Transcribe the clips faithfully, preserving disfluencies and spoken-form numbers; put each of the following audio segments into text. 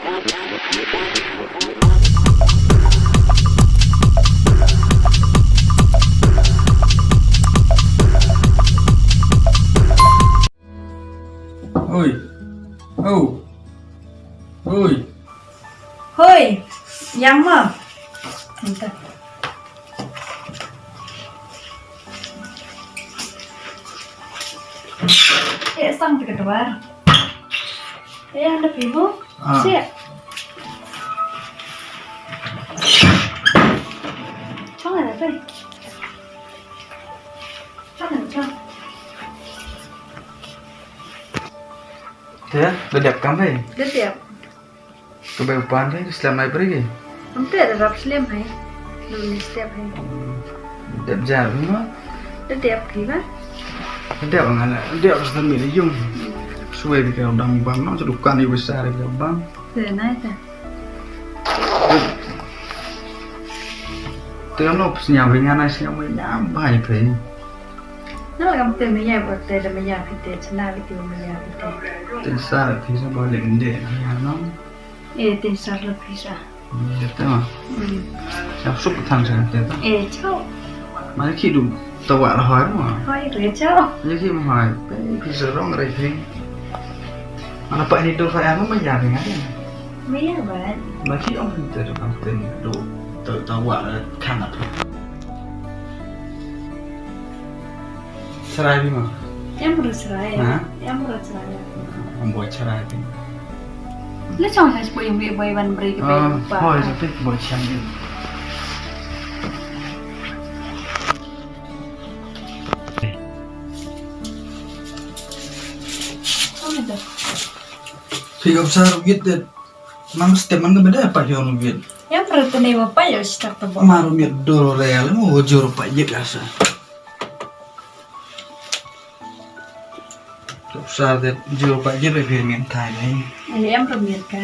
Oi. Oh. Oi. Hoi. Yang ma. Minta. Eh, sang te ketuar. Eh, anda pibu. Ah. Siap. Chong ada pe. Chong ada chong. Te, da dep kam pe? Da dep. Ka bai u pan te, slem lai brei. Am te da rap slem hai. Lu ni step hai. Dep jar ni ma. Da dep ki ba. Da dep ngan la, da dep sa mi yung. Suai bi ka dang bang no, sa dukan ni besar bi ka bang. Te nai te. Te no sñiaw bi ngan ai sñiaw mi ñam bai pe. Na la kam te mi ya ba te da mi ya phi te chna bi te mi ya phi te. Te sa phi sa ba le nde ya no. Eh, te sa la phi sa. Te ma. Hmm. Sa suk thang sa te ta. Eh, chao. Ma ki du ta wa la hoi ma. Hoi re chao. Ye ki ma hoi. Pe phi sa rong re phi. Mana pa ni do fa ya ma ya bi ngan. Mi ya ba. Ma ki ong te do kam te ni do ta ta wa la kan la. Chrai bi ma. Em ru chrai. Ha? Em ru chrai. Em boi chrai bi. Le chong sa boi bi boi ban bri ki boi pa. Hoi sa pik boi chang bi. Pik up sa ru git det. Nam step man ka beda pa yon ru git. Em ru tene ma pa yo stak to bo. Ma ru git dor real mo jor pa git asa. Sa de jor pa jir phi miet thai ne. Ai em pa miet ka.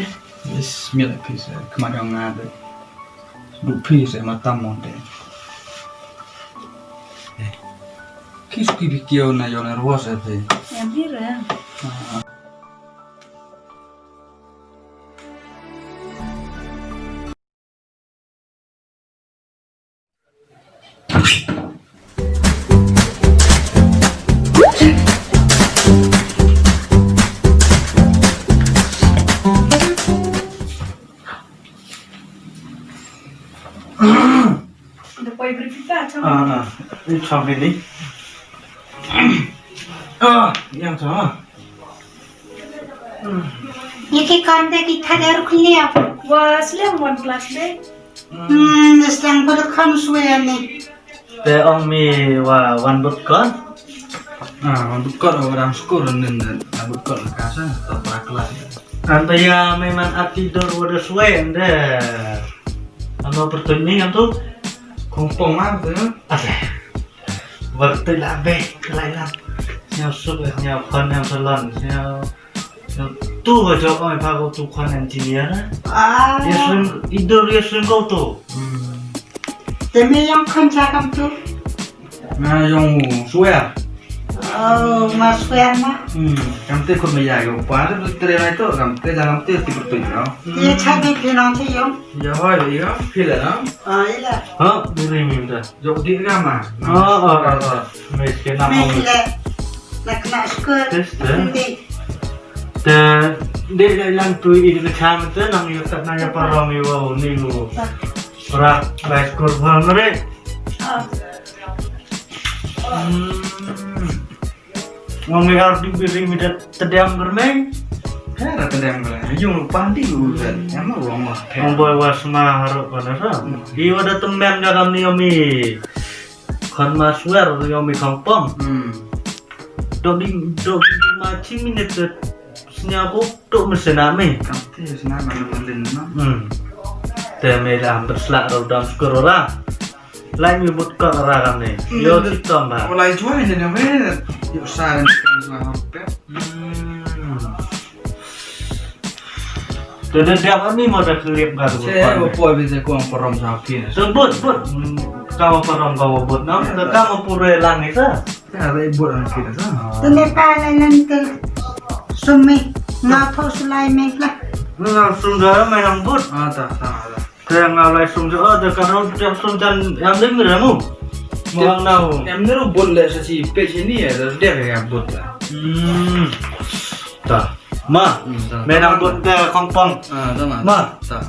Yes, miet phi sa kma dang nga de. Du phi sa ma tam mon de. Kis ki bi kio na yo nervous ate. Em hi ra. Ah, ah, ini chong ini. Ah, yang chong. Ye ki kam te ki thada ruk liap. Wa slem wan class de. Hmm, slem bad kham suwe ani. Te ong mi wa wan bad kon. Ah, wan bad kon wa dang skur nin wan bad kon ka sa ta pra class. Anta ya me man ati dor wa da suwe ande. Ano pertun ni antu. Kongpong ma tu. Ate. Bad tu la be, la la. Sñiaw suk, sñiaw khon, sñiaw salon, sñiaw, sñiaw tu ba jop oi ba ko tu khon engineer na. Ah. Yes ring, idur yes ring ko tu. Hmm. Te me yang khon cha kam tu. Na yang suer. Oh, ma suer ma. Hmm. Kam te khon me ya yo pa te tre na to kam te jang kam te ti tu yo. Ye cha de phi nang te yo. Ya hoi ya phi le na. Ah, ila. Ha, diri mi ta. Jok di ka ma. Oh, oh, oh, oh. Mes ke nama. Mes le. Nak nak skur. Tes, tes. Hindi. Te, de, de, lang tu i de cham te nang yu tak nang ya parong yu ni yu. Rak, lai skur bang re. Ah. Hmm. Ngong ngi ar di biri mi da tediang germeng. Ka da tediang germeng. Yung pandi u kan. Emang wong lah. Ngong boy was ma harap pada sa. Hmm. Iwa da temen ka kami yomi. Kan ma suer yomi kampung. Hmm. Dok di, dok di ma chi minit tu. Senya ko dok mesin ami. Kam ti senya mana mendin na. Hmm. Te me lah hampir selak rau dam skur ora. Lai mi mut kot ra kam ni. Hmm. Yo, chitom ba. Walai juai ni na we. Yo sa kan sa hapet. Hmm. Tu de dia ni mo da klip ka tu. Che, ko poi bi se ko parom sa phi. Tu but, but. Hmm, ka parom ka but na. Tu ka pure lang ni sa. Ka re but ang phi sa. Tu ne pa la nan tu. Sumi. Nga tho sulai me la. Nga sum da mai nang but. Ah, ta, ta, ta. Te nga lai sum da, oh, da ka rau da sum jan yang ding re mu. Mo ang nau. Em ne ru but le sa si pe si ni ya, da dia ya but la. Hmm. Ta. Ma. Hmm, ta. Mai nang but da kong pong. Ah, ta ma. Ma. Ta.